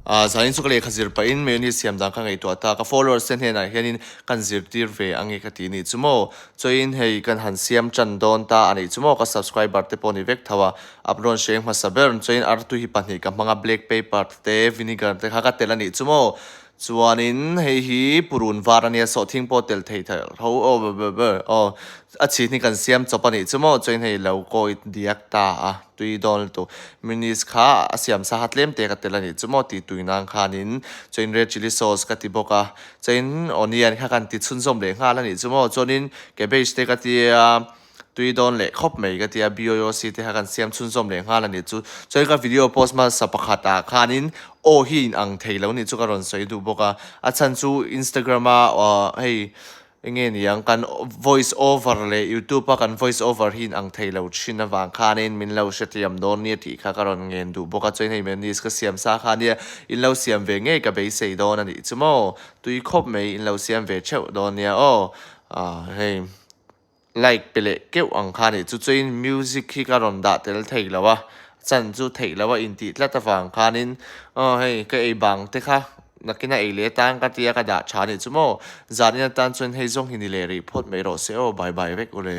Zanin chu ka lehkha zir pahin mayonnaise siam dan ka ngaihtuah ta, ka followers te hnenah hianin kan zirtir ve ange ka ti nih chu maw. Chuain hei kan han siam tan dawn ta a nih chu maw, ka subscriber te pawh ni vek tho a, upload hreng hmasa ber chuain artui hi pahnih ka hmang a, black paper te vinegar te kha ka telh a nih chu maw. Chuanin hei hi purun var ania sawhthing pawh tel thei tho aw aw a chhin hi kan siam chawp a nih chu maw chuain hei lo kawi diak ta a tui dawn lutuk mayonnaise kha a siam sa kha tlem te ka tel a nih chu maw tih tui nan khanin chuain red chilli sauce ka ti bawk a chuain onion kha kan ti chhunzawm leh nghal a nih chu maw chuanin cabbage te ka tia. Tui dawn leh khawp mai ka ti a, BOOC te kha kan siam chhunzawm leh nghal a nih chu. Chuan ka video post hmasa pakhat ah khanin aw hi in ang thei lo nih chu ka rawn sawi duh bawk a. A chhan chu Instagram a hei enge niang kan voice over leh YouTube a kan voice over hi in ang thei lo thin avang khanin min lo hrethiam dawn nia tih kha ka rawn ngen duh bawk a. Chuan hei mayonnaise ka siam sa kha nia in lo siam ve ngei ka beisei dawn a nih chu maw. Tui khawp mai in lo siam ve theuh dawn nia aw. Hei. Like pe leh keuh ang kha nih chu chuin music hi ka rawn dah tel thei lo a, chan chu theih lo a intih tlat avang khanin aw hei ka ei bang te kha nakin a ei leh atan ka tia ka dah tha nih chu maw, zanin atan chuan hei zawng hi ni leh rih phawt mai rawh se aw bye bye vek ule.